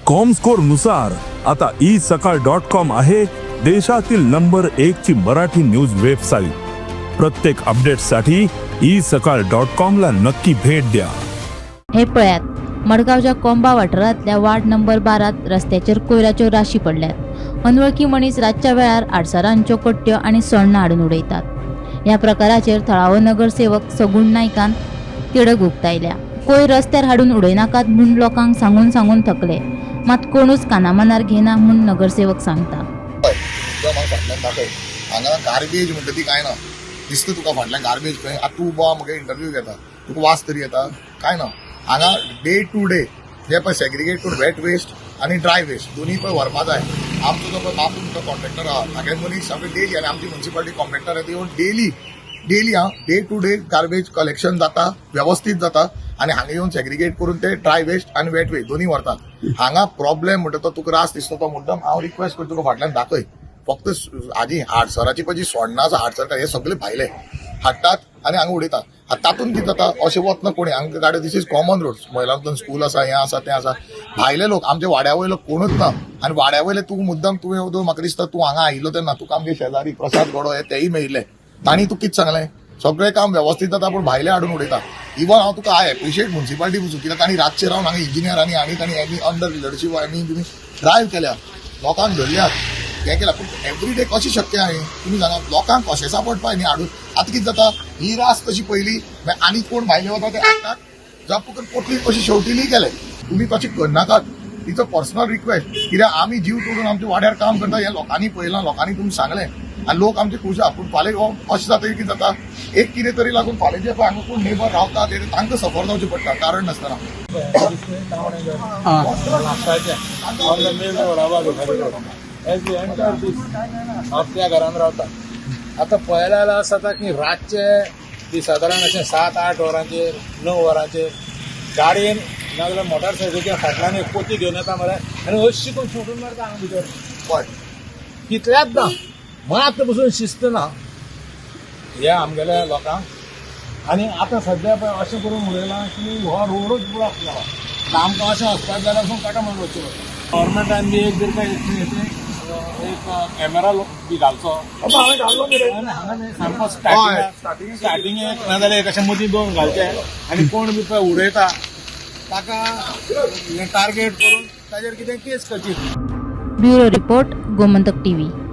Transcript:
Comscore नुसार आता E सकाळ डॉट कॉम आहे देशातील नंबर एक ची मराठी न्यूज वेबसाईट. प्रत्येक अपडेटसाठी ई सकाळ डॉट कॉम ला नक्की भेट द्या. हे पळयात, मडगांवच्या कोंबा वाठारांतल्या वार्ड नंबर 12त रस्त्याचेर कोयराच्यो राशी पडल्यात. अनवळखी मनीस रातच्या वेळार आडसरांच्यो कट्ट्यो आनी सोण्णां हाडून उडयतात. ह्या प्रकाराचेर थळावो नगरसेवक सगुण नायकान तिडक उक्तायल्या. कोयर रस्त्यार हाडून उडयनाकात म्हूण लोकांक सांगून सांगून थकले, मात कोणूच कानामनार घेना म्हूण नगरसेवक सांगता. तुका म्हाका फाटल्यान दाखय, हांगा गार्बेज म्हणटा ती कांय ना. दिसता तुका फाटल्यान गार्बेज खंय? आतां तूं उबो म्हाका इंटरव्यू घेता, तुका वास तरी येता? कांय ना. हांगा डे टू डे जे पळय सेग्रिगेट करून वेट वेस्ट आनी ड्राय वेस्ट दोन्ही पळय व्हरपा जाय. आमचो जो पळय बापू म्हणटा कॉन्ट्रॅक्टर आहा, तागे मनीस सगळे डेली आनी आमची म्युन्सिपालिटी कॉन्ट्रॅक्टर ते येवन डेली डेली, हा, day to day garbage collection जाता, वेवस्थीत जाता आनी हांगा येवन सेग्रिगेट करून ते ड्राय वेस्ट आनी वेट वेस्ट दोन्ही व्हरतात. हांगा प्रॉब्लेम म्हणटा तो तुका रास दिसता तो मुद्दम हांव रिक्वेस्ट करता, तुका फाटल्यान दाखय फक्त. आजी आडसराची पळय जी सोडणां आसा, आडसर हे सगळे भायले हाडटात आनी हांगा उडयतात. आतां तातूंत कितें जाता, अशें वतना कोणी हांगा गाडी, this is common road, महिलांतून स्कूल आसा, हें आसा, तें आसा. भायले लोक, आमच्या वाड्या वयलो कोणूच ना. आनी वाड्या वयले तूं मुद्दम तुवें म्हाका दिसता तूं हांगा आयिल्लो तेन्ना तुका आमगे शेजारी प्रसाद गडो हे तेय मेळिल्ले. तांणी तूं कितें सांगलें? सगळें काम वेवस्थीत जाता पूण भायले हाडून उडयता. इवन हांव तुका, I appreciate municipality पसून, कित्याक तांणी रातचे रावन हांगा इंजिनियरांनी आनी तांणी अंडर लिडरशीप आनी तुमी ड्रायव्ह केल्या, लोकांक धरल्यात, हें केलां. पूण एवरी डे कशें शक्य आहे, तुमी सांगा? लोकांक कशें पडपा न्ही हाडून. आतां कितें जाता, ही रास कशी पयली, मागीर आनी कोण भायले वता ते हाडटात, जावं तुका पोटली कशी शेवटिली केले. तुमी तशें करनाकात, तिचो पर्सनल रिक्वेस्ट, कित्याक आमी जीव तोडून आमच्या वाड्यार काम करता हें लोकांनी पळयलां, लोकांनी तुमी सांगलें आनी लोक आमचे खूश आहा. पूण फाल्यां अशें जाता, कितें जाता, एक कितें तरी लागून फाल्यां जे पळय हांगा कोण नेबर रावता ते तांकां सफर जावचें पडटा कारण नासतना. लास्टाचे ऑन the main रोडा बाजू, एज we enter दीस, हांव त्या घरान रावता. आतां पळयल्यार जाल्यार अशें जाता की रातचे ती सादारण अशें 7-8 वरांचेर, 9 वरांचेर गाडयेन नाजाल्यार मोटारसायकलीच्या फाटल्यान एक पोती घेवन येता मरे आनी अशी करून सोडून मारता हांगा भितर. कितल्याच ना, मात पसून शिस्त ना ह्या आमगेल्या लोकांक. आनी आतां सद्या पळय अशें करून उडयलां की हो रोडूच ब्लॉक जाला. आमकां अशें वचपाक जाल्यार पसून कांटो म्हणून वचचें पडटा. गव्हर्मेंटान बी एक जर काय एक कॅमेरा बी घालचो. हांवें घाल्लो न्ही रे. आनी हांगा न्ही, सामको स्टार्टिंग स्टार्टिंग एक नाजाल्यार एक अशें मदीं दोन घालचे आनी कोण बी पळय उडयता ताका टार्गेट करून ताजेर कितें केस करची. Bureau report, Gomantak TV.